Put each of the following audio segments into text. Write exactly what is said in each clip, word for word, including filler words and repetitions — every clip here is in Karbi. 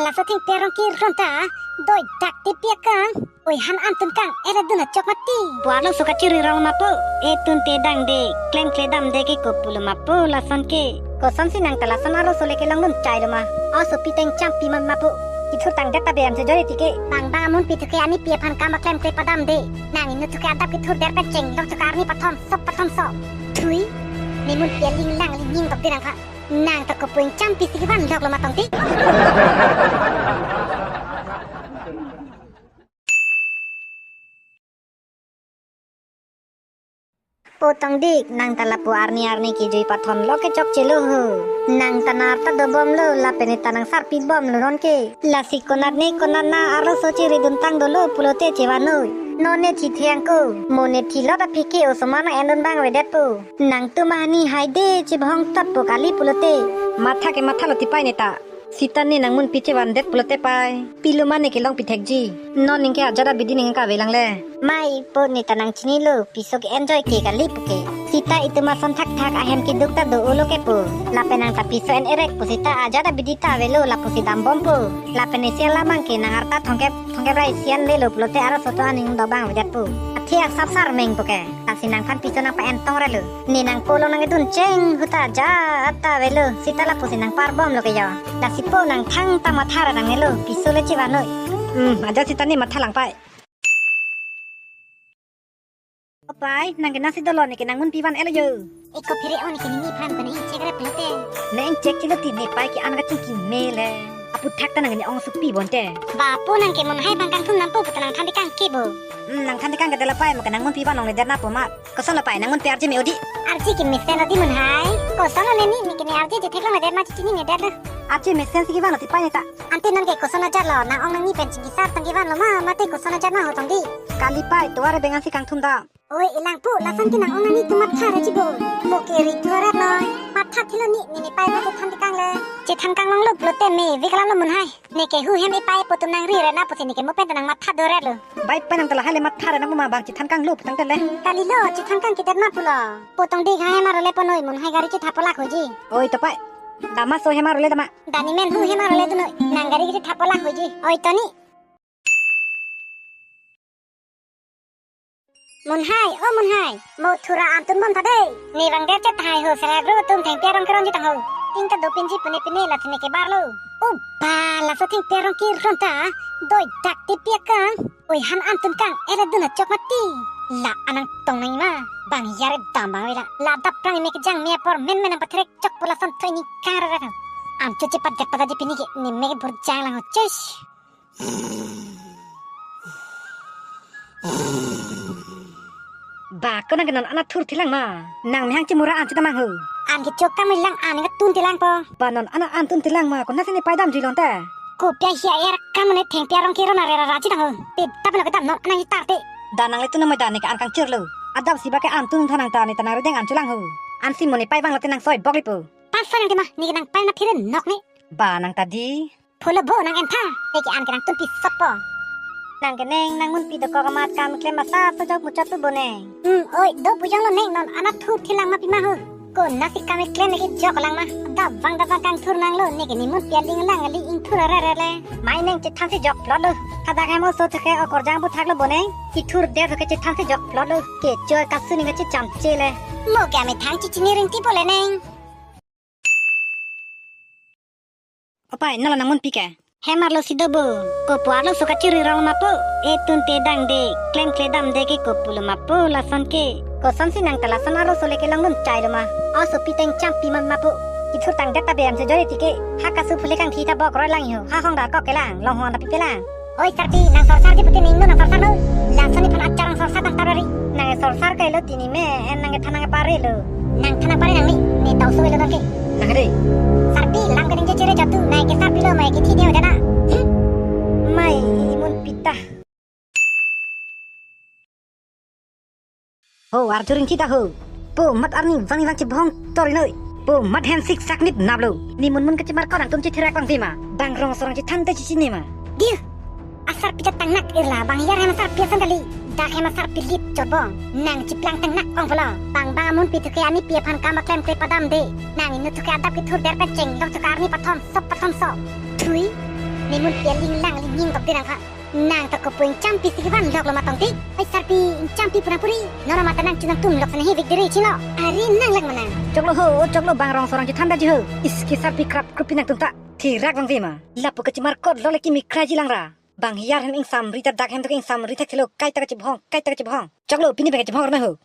Laso thengpi arong ke ron ta, doi dak te piak kang. Oi han an tun kang, ere dun achok mati. Puar lo so kachiri rong ma po, e tun te dang de, klem kle dam de ke kopulo ma po lason ke. Kosonsi nang ta lason arloso le kelong dun chai lo ma. O sopi teng champi man ma po. Kithur tang det ta be am se jori ti ke. Bang bang amun pi thu ke ani pi aphan kam klem kle padam de. Nang inut thu ke adap kithur der pen chenglok thu ke arni pathom sop pathom sop. Thui. Ne mun pi aling lang aling ning tok di nang pha. Nang ta kopuing champi si kevan lok lo ma tong ti. Po tong dik, nang ta lapu arni arni kejui pathom lo ke chokche lo ho. Nang ta nar ta dobom lo, lapen ne ta nang sarpi bom lo non ke. Lasi konat ne konat na arloso chiri dun tang dolo pulote chevan noi. Non ne thi thiang ko, mo ne thi lot aphi ke osomar nang en dun bang avedet po. Nangtum ahani hai de chibhong tot po kali pulote. Matha ke matha lo tipai ne ta. Sita ne nang mun pi chevan det pulote pai. Pilo ma ne kelong pi thekji. Non ning ke ajat abidi ning kave lang le. Mai po ne ta nang chinilo, piso ke enjoy ke kali puke. Sita itum ason thakthak ahem keduk ta do-o lo ke po. Lapen nang ta piso en erek po sita ajat abidi ta avelo lapusi dam bom po. Lapen ne sian lamang ke nang arta thongkep, thongkep ra isian le lo pulote arloso to aning dobang avedet po. Athe asap sar meng puke. Lasi nang phan piso nang pa-en tong ra lo. Ne nang polo nang edun cheng huta ajat ta avelo, sita lapusi nang parbom lo ke yo. Lasi po nang thang ta matha ra nang elo, piso le chevan noi. Hmm, ajat sita ne matha lang pai. O pai, nang ke nasi dolo ne ke nang mun pi van elo yo. Eko phere on ke ne ni phan ko ne ingchek rep lote. Ne ingchek chilo ti ne pai ke an kachung keme le. Aputhak ta nang ne ong supi bonte. Ba po nang ke Monhai bang kangthum nam po puta nang than te kang ke bo. Hmm, nang than te kang ke de la pai mo ke nang mun pi van ong le der na po ma. Koson lo pai nang mun pi arje me odi. Arje ke mesen odi Monhai. Koson lo ne ni, ne ke ne arje je theklong ne der ma chichini ne der lo. Arje mesen si kevan lo tipai ne ta. Ante non ke koson ajat lo, nang ong nang ni pen chingki sar tang kevan lo ma, mate koson ajat ma ho tong di. Kali pai, tovar bengal si kangthum da. Oi, elang po, lason ke nang ong nang ni tu matha ra chibo. Mo ke ri thora noi. Matha thilo ni, ne ne pai ma chethan te kang le. Chethan kang long lo pulote me, vik lam lo Monhai. Ne ke hu hem ipai po tum nang ri re na pusi ne ke mo pen ta nang matha do re lo. Bai pai nang ta lahai le matha re na mo ma bang chethan kang lo putang te le. Kali lo chethan kang kitet ma pulo. Po tong dik ha hem arlo le po noi Monhai gari chetha polak hoji. Oi to pai. Dama so hem arlo le dama. Dani men hu hem arlo le dunoi. Nang gari chetha polak hoji. Oi to ni. Monhai, o Monhai, mo thura an tun bom tha dei. Ne bang der chet hai ho sera gro tum thengpi arong keron ji tang ho. Ting ta dopinji pune pine la thine ke bar lo. O ba laso thengpi arong ke ron ta, doi dak te piak kang. Oi han an tun kang, ere dun achok mati. La anang tong nang ma, bang yare dam bang vela. La dap prang ne kejang me apor men men nang pathrek chok po lason thoi ni kang ra ra kang. Am cho chepat dak pada ji pini ke, ne me ke burjang lang ho, chesh. Ba, ko nang ke non an athur thilang ma. Nang mehang chimura an chuta mang ho. An ke chok kam lang an ke tun thilang po. Ba non an an tun thilang ma, ko nasi ne paidam jui lon ta. Ko pia hia er kam ne thengpi arong ke ron are ra ra chi tang ho. Te tap no ke dam non an hi tar te. Da nang le tun mai da ne ke an kangchir lo. Adap si ba ke an tun tha nang ta ne ta nang redeng an chulang ho. An si mo ne pai bang lo te nang soi bok li po. Pas sa nang te ma, ne ke nang pai na phirin nok ne. Ba nang ta di. Pholo bo nang en tha, ne ke an ke nang tun pi sop po. Nang ke neng nang mun pi dokok amat kam klem asa so jok muchot tu bo neng. Hmm, oi, do pujang lo neng non an athur thilang ma pi ma ho. Ko nasi kam klem ne ke jok lang ma. Da bang da bang kang thur nang lo ne ke ne mun pi aling lang aling ing thur are are le. Mai neng chethan si jok plot lo. Hadak hem oso thu ke okorjang bu thak lo bo neng. Kithur der thu ke chethan si jok plot lo. Kecho kasu ne ke checham che le. Mo ke ame thang chichini ring ti po le neng. O pai, nala nang mun pi ke? Hem arlo si do bo. Kopu arloso kachiri rong ma po. E tun te dang de, klem kle dam de ke kopulo ma po lason ke. Kosonsi nang ta lason arloso le kelong dun chai lo ma. O sopi teng champi man ma po. Kithur tang det ta be am se jori ti ke. Ha kasu phule kangthi ta bok roi lang ho. Ha hong da kok kelang, long hong da pi pelang. Oi sarpi, nang sorsar ji pute ning no nang sorsar no. Lason iphan achar nang sorsar tang tarari. Nang sorsar kai lo tini me, en nang thanang pare lo. Nang thanang pare nang ni, ne tau so lo nang ke. Nang de. Sarpi, lam ke ning je chere jatu, nang ke sarpi lo mai ke thi dia jana. Hmm. Mai imun pita. Ho, arjuring kita ho. Po mat arni vang vang chibhong tori noi. Po mat hem sik sak nip nap lo. Ne mun mun kachimar ko nangtum chitherak bang pima. Bang rong sorong chithan te chichini ma. Diu. Asarpi chat tang nak irla bang yar hem asarpi asang kali. Dak hem asarpi lip chot bong. Nang chiplang tang nak ong polo. Bang bang amun pi thu ke ani pi aphan kam klem kle padam de. Nang inut thu ke adap kithur der pen chenglok thu ke arni pathom sop pathom sop. Thui. Emun pialing lang linghing tok tirang kha. Nang ta kopo ingchampi si kevan lok lo matong tik. Oi sarpi ingchampi pura puri. Nora mata nang chunang tum lok sana hi victory chino. Ari nang lang manang. Choklo ho, o choklo bang rong sorang chithan daji ho. Iski sarpi krap krupi nangtum ta. Thirak bang vema. Lapu kachimar kot lo leki mikra ji lang ra. Bang hiar hem ingsam rita dak hem tok ingsam rita thelo kaita kachibhong, kaita kachibhong. Choklo pini bang kachibhong rona ho.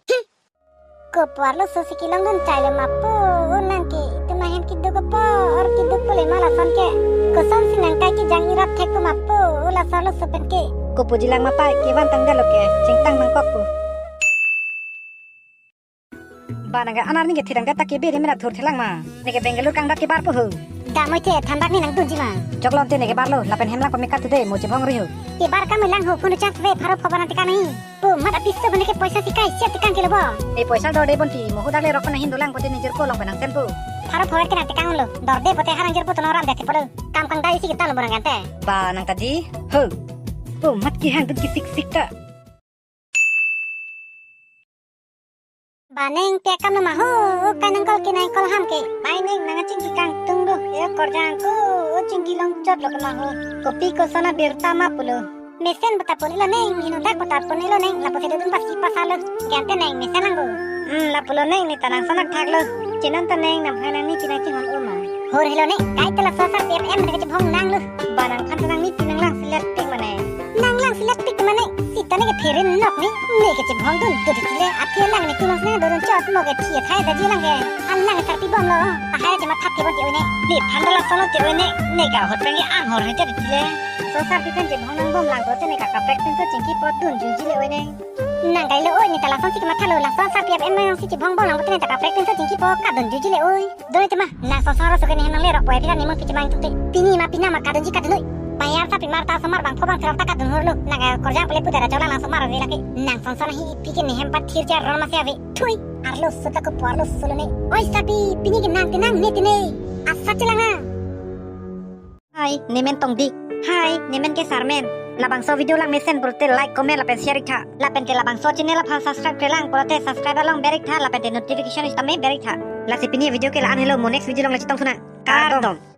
Kopo arloso si kelong dun chai le mapo, o nang ke, itum ahem keduk apor, keduk pule ma lason ke. Kosonsi nang kai kejang irap thek ko mapo, o laso arloso pen ke. Kopo jilang mapai, kevan tangdet lo ke, chingtang nangkok po. Ba nang ke anar ning ke thidang det ta kebe de mena thur thelang ma. Ne ke Bangalore kangdat kebar po ho. Damoi the thandak ni nangdunji ma. Choklo te ne kebar lo, lapen hem lang pameka tu de, mo chibhong ri ho. Kebar kam lang ho, phone chance ve, pharo phobar nang tekang nai. Po, mat apiso bene ke poisa si kai siat tekang kilo bo. E poisa dorde bonti, mo ho dak le rok na hin dolang pote ne jirpo long penang sen po. Pharo phobar ke nang tekang lo, dorde pote harang jirpo tono ram det polo. Kam kangdai si kita lo borang gante. Ba nang ta di, ho. Po, mat kehang dun kesik sik ta. Ba neng pekam lo ma ho, o kai nangkol ke nangkol ham ke. Bai neng nang chingki kangtung do, e korjang ko, o chingki long chot lo ma ho. Kopi koson abirta ma pulo. Mesen bata pon ilo neng, hino dak bata pon ilo neng, lapu thedo dun pasi pasar lo. Gante neng mesen lang bo. Hmm, lapulo neng ne ta nang sonak thak lo. Chenon ta neng nam hai nang ni pinang chinghon o ma. Hor helo neng, kai ta laso sarpi F M ne kachibhong nang lo. Ba nang phan ta nang ni pinang lang selet tik mane. Nang lang selet tik mane, sita ne ke pherin nok ni, ne kachibhong dun dun chile, athe lang ne tulang sene dun chot mo ke thi thai daji lang ke. An lang sarpi bom lo, tahai je matha thebon ti oi ne. Ne phan ta laso lo ti oi ne, ne ka hot pen ke an hor hai te chile. So sarpi pen chibhong nang bom lang ko te ne ka kaprek pen so chingki po dun juji le oi ne. Nang kai lo oi, ne ta lason si kematha lo, lason sarpi F M nang si chibhong bom lang ko te ne ta kaprek pen so chingki po kadun juji le oi. Doi tema, nang sosoro soke ne henang le rok poi pila nimon kichimang tukte. Pini ma pina ma kadunji kadunoi. Bayar tapi mar ta somar bang phobang therok ta kadun horlo. Nang ka korjang pele putera chola nang somar ave lake. Nang sonson hi pike ne hem pat thir jar ron masi ave. Thui. Arloso ta kopo arloso lo ne. Oi sarpi, pini ke nang tenang ne tene. Asa chelang na. Hai, nemen tongdik. Hai, nemen ke sarmen. Labangso video lang mesen pulote like, comment, lapen share iktha. Lapen ke labangso channel aphan subscribe kelang pulote subscribe along ber iktha, lapen te notification sitame ber iktha. Lasi pini video ke la-an helo, mo next video along le chetong thunang. Kardom.